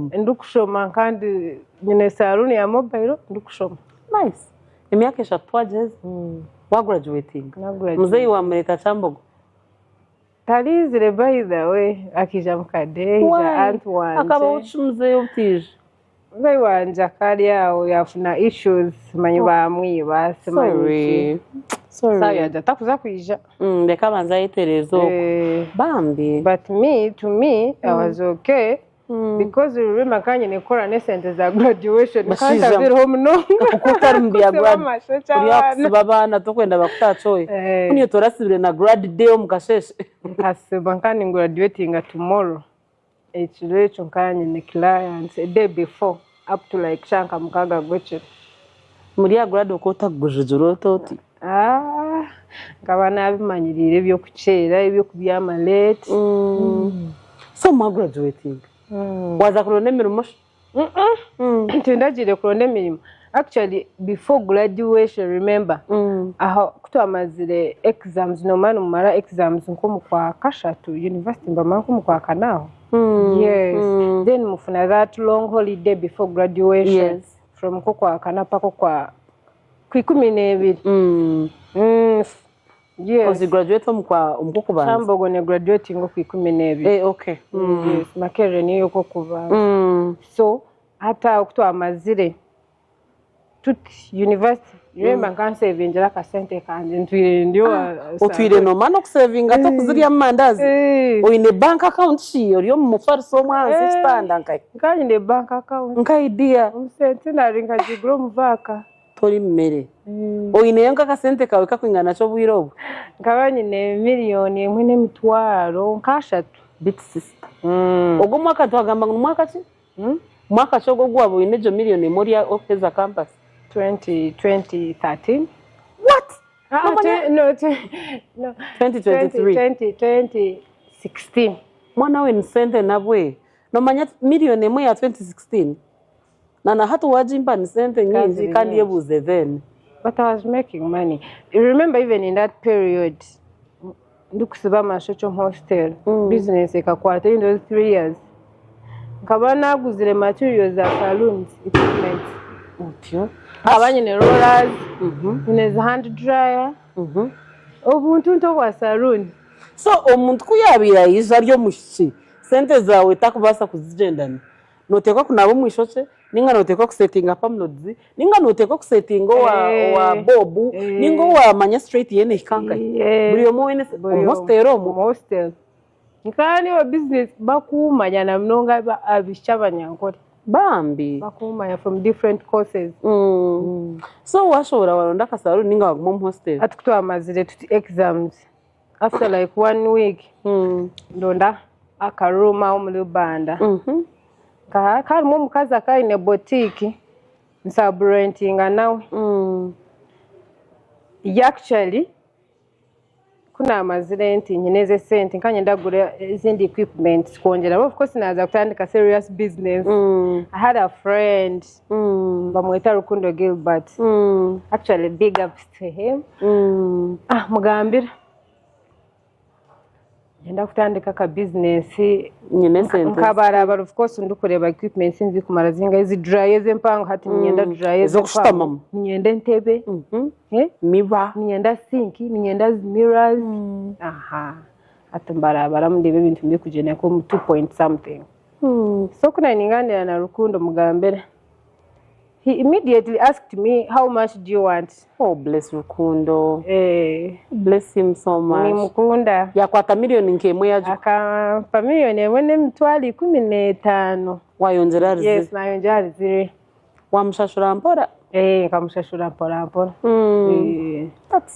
Orikushoma? Ndikushoma kandi nyine saluuni ya mobile ndikushoma. Nice. Emyaka 3 wagiheza? Wagraduatinga? Muzeeyi wamureta Kyambogo? Tarizire by the way, akaija mukadeeja Why? aunt wangye. Akabaho ki muzeeyi obutiija? Muzeeyi wangye akari aho yafuna issues simanyi bamwiba simanyi ki. Sorry. Sawa Sorry. yaagira takuza kwija. Reka abanze ayetereeze okwo. Bambi. But me, to me, I was okay because remember nkaba nyine kukora n'esente za graduation nkaba Bashaija ntazireho munonga. Kuko otari mu bya Kusiba grad amashokye ori aha abaana. kusiba abaana tokwenda bakutaakyoya. Kunu torasibire na grad day omu kasheeshe. Nkasiba nkaba ni graduatinga tomorrow. Ekiro ekyo nkaba nyine clients a day before up to like shaaha nka 6 gw'ekiro. Muri aha grad okaba otakugujegyera ota oti? Ah, nkaba nabimanyiriire eby'okukyera, eby'okubyama late. So mwa graduatinga waaza kuronda emirimo shi? Tindagiire kuronda emirimo. Actually before graduation, remember aho kutwamazire exams, nomara nimumara exams nk'omu kwa kashatu, university nibamara nk'omu kwa kana aho. Yes. Then mufuna that long holiday before graduation. From nk'okwa kana paka okwa ku 12. Yes. Ozi graduate omu kwa omu kw'okubanza? Kyambogo ne graduating oku 12. Eh, okay. Yes, Makerere niyo y'okubanza. So hati aho kutwamazire tuti university, remember nka nsevingira akasente kangye ntwire ndi owa Otwire noomanya n'okusevinga tokuzirya mu mandazi? Oine bank account shi ori omu mufariso omwe ahansi y'ekitanda nkahi? Nka nyine bank account. Nkahi dear? Omu Centenary nkagigura omu vaaka. Tori mumere. Oineyo nk'akasente kaawe kakwingana ki obwire obwo? Nkaba nyine 1,300,000. Beitu sister. Ogwo omwaka twagamba ngu ni mwaka ki? Mwaka ki ogwo ogu waaba oine egyo 1 000 000 ori okuheza campus? 2013. What? Ah, Nomanya- no, no. 2023. 2016. Mwana we ni sente nabwe. Nomanya 1 000 000 ya 2016? Na hati wagimpa ni sente nyingi Ziri kandi nyingi. yebuuze then. But I was making money. You remember even in that period, ndikusiba amashokye omu hostel, business ekakwata in those 3 years. Nkaba naguzire materials za saloons, equipment. Otyo. Nkaba nyine rollers, nyine zi hand dryer, obuntu nto obwa saloon. So omuntu ku yaabaire aija ari omushiki, sente zaawe takubaasa kuzigyendana. Nooteekwa kunaaba omu ishokye, ninga nooteekwa kusetinga permloads, ninga nooteekwa kusetinga owa owa bob, ninga owa manya straight yeena ehika nkahi. Buri omwe weena Buri omu omwe. hostel omwo. Omu hostel. Nkaba niyo business bakumanya na munonga abaishiki abanyankore. Bambi. Bakumanya from different courses. So washobola waronda akasaluuni ninga waguma omu hostel? Hati kutwamazire tuti exams, after like one week, ndonda akaroom aho omuri Rubanda. Nka karimu omukazi akaba aine boutique, nsaburentinga nawe. Ye actually ku namazire nti nyine ezi esente nka nyenda kugura ezindi equipment kwongyera, of course naaza kutandika serious business. I had a friend bamweta Rukundo Gilbert. Actually big ups to him. Ah, mugambira nyenda kutandika aka business. Nyine esente. Nkabarabara, of course ndikureeba equipment sinzi kumara zingahe, ezi dryer ez'empango, hati ninyenda dryer. Ez'okushutamamu. Ninyenda entebe. Eh? Mirror. Ninyenda sink, ninyenda zi mirrors. Aha. Hati mbarabaramu ndeeba ebintu mbikugyenda nk'omu 2 point something. So ku nari ningaanira na Rukundo mugambira. He immediately asked me, "How much do you want?" Oh, bless Rukundo. Eh, Bless him so much. Nimukunda. Yakwata 1 1 000 000 yagiku. Akampa 1,015 000. Wayongyera ahari Yes, ziri. nayongyera ahari ziri. Wamushashura mpora. Eh, nkamushashura mpora mpora. Eh. That's